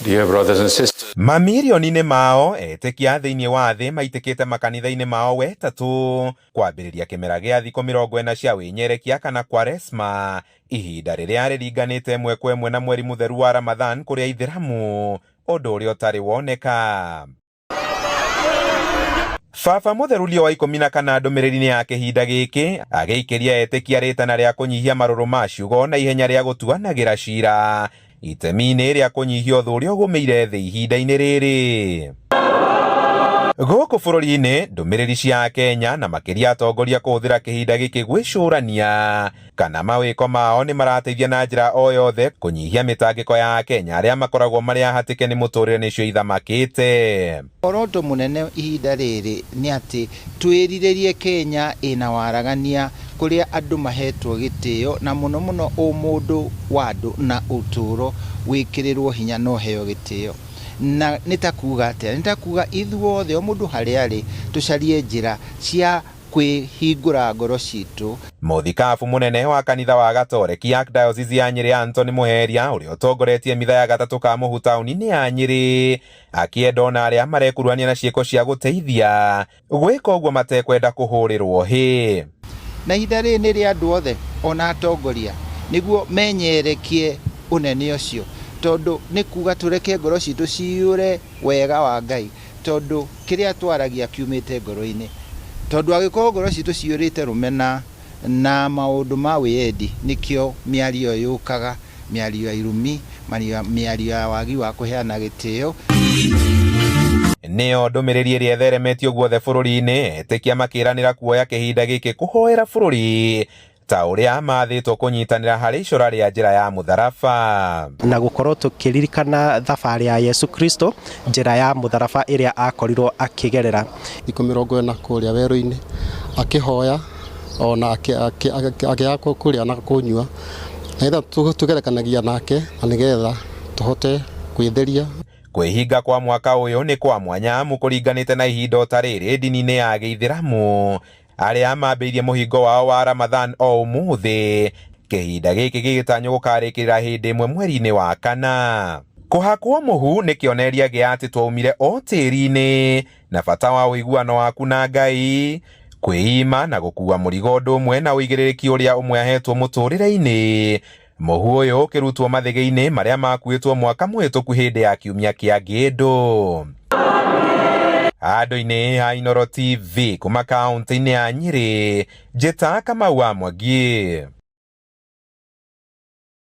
Dear brothers and sisters, Mamirioni-inĩ mao etĩkia thĩinĩ wa thĩ maitĩkĩte makanitha-inĩ mao wetatũ kwambĩrĩria kĩmera gĩa thikũ 40 cia wĩnyerekia kana Kwaresma, ihinda rĩrĩa rĩringanĩte ĩmwe kwa ĩmwe na mweri mũtheru wa Ramadhan kũrĩ Aithĩramu, ũndũ ũrĩa ũtarĩ woneka. Baba Mũtheru Leo wa 14 ndũmĩrĩri-inĩ ya kĩhinda gĩkĩ agĩikĩria etĩkia rĩtana rĩa kũnyihia marũrũ ma ciugo na ihenya rĩa gũtuanagĩra cira itemi-inĩ rĩa kũnyihia ũthũ ũrĩa ũgũmĩire thĩ ihinda-inĩ rĩrĩ. Gũkũ bũrũri-inĩ, ndũmĩrĩri cia Akenya na makĩria atongoria kũhũthĩra kĩhinda gĩkĩ gwĩcũrania kana mawĩko mao nĩ marateithia na njĩra o yothe kũnyihia mĩtangĩko ya Akenya arĩa makoragwo marĩ ahatĩke nĩ mũtũrĩre nĩcio ithamakĩte. Muoroto mũnene ihinda rĩrĩ nĩ atĩ twĩrirĩrie Kenya ĩna waragania kũrĩa andũ mahetwo gĩtĩo na mũno mũno ũmũndũ wa andũ na ũtũũro wĩkĩrĩrwo hinya na ũheo gĩtĩo. Na nĩ ta kuga atĩa? Nĩ ta kuga ithuothe o mũndũ harĩa arĩ tũcarie njĩra cia kwĩhingũra ngoro citũ. Mũthikabu mũnene wa kanitha wa Gatoreki Archdiocese ya Nyĩrĩ Anthony Mũheria ũrĩa ũtongoretie mitha ya gatatũ ka mũhu taũni-inĩ ya Nyĩrĩ akĩenda ona arĩa marekuruhania na ciĩko cia gũteithia gwĩka ũguo matekwenda kũhũrĩrwo hĩ. Na ihinda rĩrĩ nĩ rĩa andũ othe ona atongoria nĩguo menyerekie ũnene ũcio, tondũ nĩ kuga tũreke ngoro citũ ciyũre wega wa Ngai, tondũ kĩrĩa twaragia kiumĩte ngoro-inĩ. Tondũ angĩkorwo ngoro citũ ciyũrĩte rũmena na maũndũ ma wĩyendi, nĩkĩo mĩario yũkaga, mĩario ya irumi, mĩario ya wagi wa kũheana gĩtĩo. Nĩyo ndũmĩrĩri ĩrĩa ĩtheremetio guothe bũrũri-inĩ, etĩkia makĩranĩra kuoya kĩhinda gĩkĩ kũhoera bũrũri ta ũrĩa mathĩtwo kũnyitanĩra harĩ icora rĩa njĩra ya mũtharaba. Na gũkorwo tũkĩririkana thabarĩ ya Yesu Kristo, njĩra ya mũtharaba ĩrĩa akorirwo akĩgerera. Thikũ 40 kũrĩa werũ-inĩ akĩhoya ona akĩaga kũrĩa na kũnyua, nĩgetha tũgerekanagia nake na nĩgetha tũhote gwĩtheria. Kwĩhinga kwa mwaka ũyũ nĩ kwa mwanya amu kũringanĩte na ihinda o ta rĩrĩ ndini-inĩ ya Gĩithĩramu arĩa mambĩrĩirie mũhingo wao wa Ramadhan o ũmũthĩ, kĩhinda gĩkĩ gĩgĩtanywo gũkarĩkĩrĩra hĩndĩ ĩmwe mweri-inĩ wa kana. Kũhakwo mũhu nĩ kĩonereria gĩa atĩ twaumire o tĩri-inĩ na bata wa ũiguano waku na Ngai, kwĩima na gũkua mũrigo ũndũ ũmwe na ũigĩrĩrĩki ũrĩa ũmwe ahetwo mũtũrĩre-inĩ. Mũhu ũyũ ũkĩrutwo mathĩgĩ-inĩ marĩa makuĩtwo mwaka mũhĩtũku hĩndĩ ya kiumia kĩa ngĩndũ. Andũ-inĩ ha Inooro TV kuma kaunti-inĩ ya Nyĩrĩ, njĩta Kamau wa Mwangi.